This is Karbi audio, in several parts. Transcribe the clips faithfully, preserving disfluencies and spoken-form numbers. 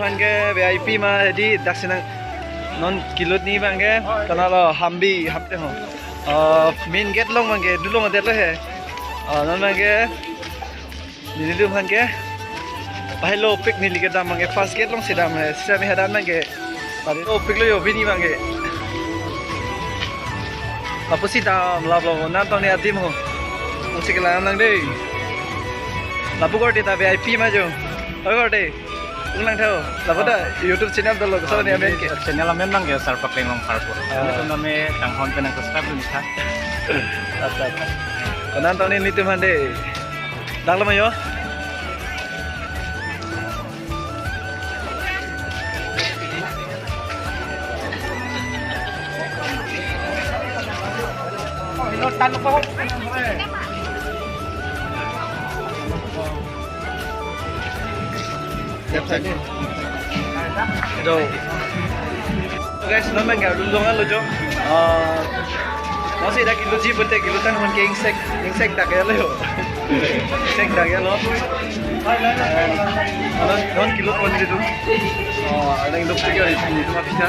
Abangke V I P ma, jadi dak si nang non kelut ni abangke, konatlo, Hambi, Hambi ho. Oh, main gate along abangke, dulong adet lo he. Oh, non abangke, nelitum abangke, bahai lo pik neli kedam abangke, first gate along si dam he, sami hadak abangke. Pari lo pik lo jo, pini abangke. Lapu si dam, lapu lo, non tong ni adim ho. Tong si kelang nang dei. Lapu korte ta V I P ma jo. Oi korte. Ung lang tho. Lapu ta YouTube channel dolo, so ni amen ke. Channel amen abangke Sarpakleng Longpharpo. Ah. Nelitum name kanghon pen nang subscribe dun tha. Acha, acha. Konat tong ni nelitum hande. Dak lo ma jo. Jo. Guys, non abangke dulong lo jo. Ah, non si dak kelut ji pute kelut tang hon ke ingsek, ingsek dak ya lo jo. Ingsek dak ya lo. Non, non kelut pon ji tu. Oh, ada yang dok juga di sini tu, bisa.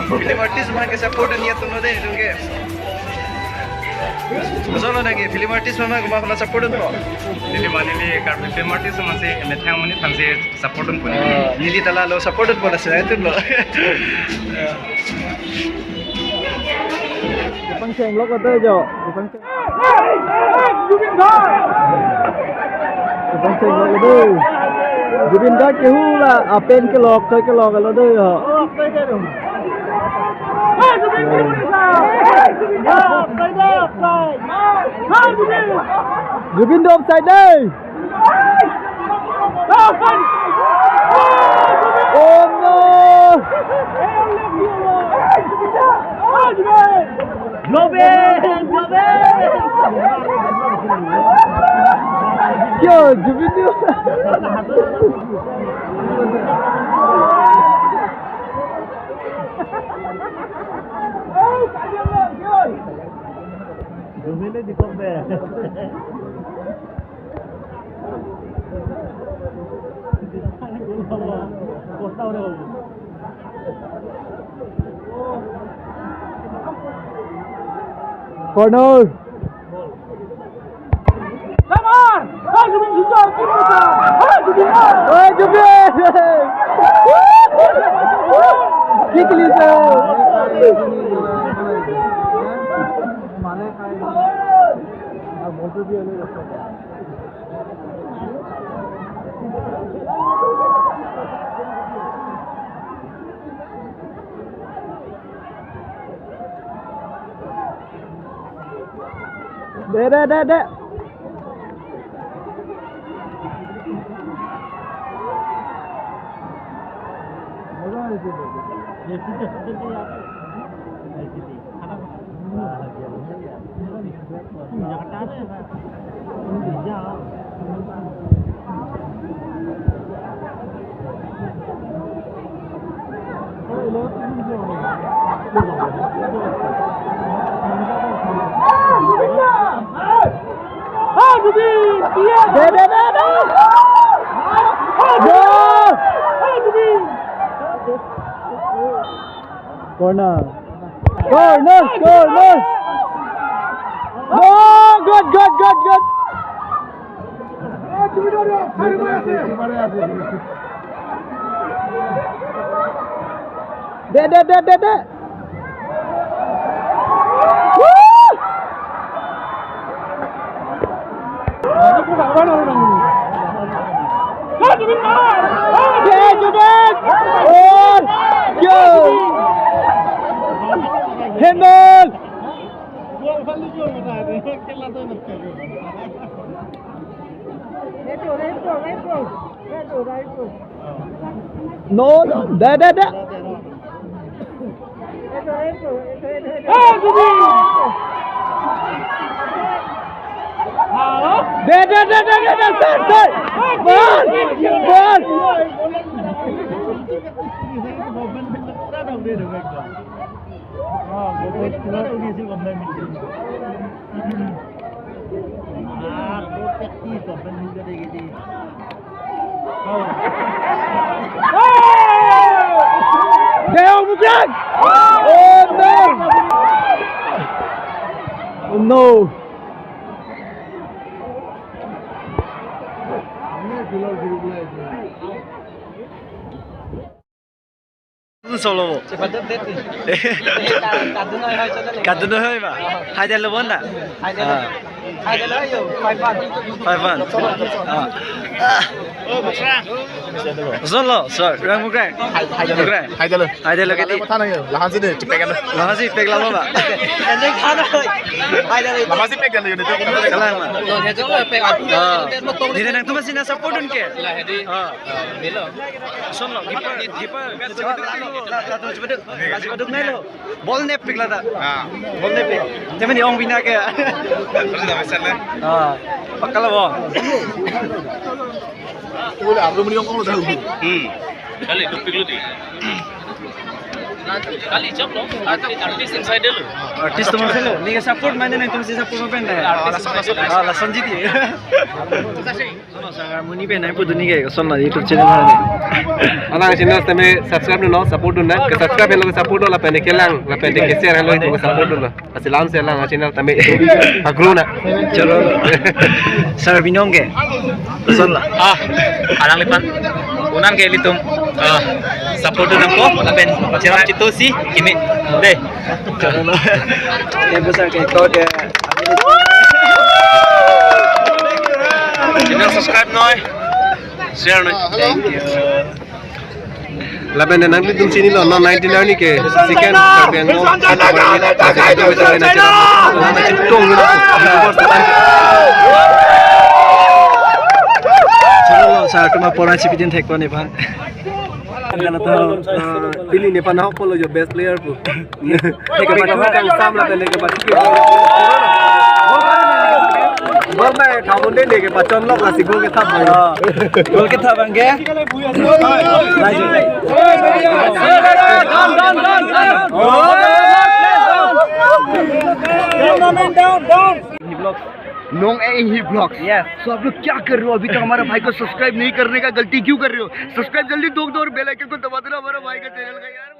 Film artist abangke support dun ya tu no dei, dun ke. Solo nang ke film artist abang komat komat support dunpo? Neli ma neli Karbi film artist amatsi methang monit aphansi support dunpo. Oh, neli ta lalo support dunpo, lasi nangtum lo. Pangcheng lok ata jo. Pangcheng. Pangcheng lok ata. Zubeen Garg kehula, apen kelok, choi kelok lo dei ho. Zubeen do offside dei. Oh no! Yo, Zubeen do. Corner. Come on! Hey, Zubeen, Zubeen, Zubeen, Zubeen! Hey, Zubeen! Kick liye. De, de, de, de. De, de, de, de. Yo. Corner. Corner, corner. Oh, good, good, good, good. De, de, de, de, de. Woo! De, Zubeen! Oh! Yo! Handle! No, no. De, de, de. De, de, de, de, de, de, sir, sir. Ball, ball. Deo Mukran! Oh no! Oh no! Solo bo. Kadun hoi ba. Hai dalo bon na. Hai dalo. Ah. Hai dalo yo. Five one. Five one. Ah. Solo, sir. Rang Mukran. Hai, hai dalo. Mukran. Hai dalo. Hai dalo keti. Lahan si deh, cepek kan. Lahan si pek lama ba. Hai dalo. Lahan si pek kan. Kalang ma. Ah. Dei nangtum si nang support dun ke. Ah. Solo, keeper, keeper. Ball nepik lata. Ah. Ball nepik. Cuma ni ong bina ke. Terus dah besar lah. Ah. Pakka labo. Itu boleh arlo meni ong ong lo tahu. Hmm. Kali, dupik lo dei. Kali jam lo. Artis, artis inside lo. Artis teman saya lo. Ni ke support mana ni, teman saya support apa ni? Ah, lason, lason. Ah, lason jiti. Solo, sir, harmony pen nangpudun ke, solo, YouTube channel ha ni. Alang channel tame subscribe dun non, support dun non. Ke subscribe helo, support dun lapen kelang, lapen ke share helo, ke support dun non. Lasi lam si alang channel tame agro na. Choro. Sir, binong ke. Solo. Ah, alanglitum. Unang ke ilitum. Ah, support dun nangpo, lapen channel chito si, kimi. Dei. Choro. Ibu sir ke ko ke. Channel subscribe noi. Share noi. Thank you. Lapen nanglitum chinilo, non nineteen arni ke second Karbi Anglong. Choro, sir, tuma pora chipidin thek ko nephan. Karna to, ah, pini nephan ahok polo jo best player pu. Neke patu kangsam lapen neke patu ke. Ball nai thabon de neke pachon lok lasi goal kethap bang. Ah. Goal kethap bang ke? Nice. Down, down, down, down. Down, down, down. Nong A Inghi Vlogs। Yes. तो आप लोग क्या कर रहे हो? अभी तक हमारा भाई को सब्सक्राइब नहीं करने का गलती क्यों कर रहे हो? सब्सक्राइब जल्दी दो, दो और बेल आइकन को दबा देना हमारा भाई का चैनल का यार।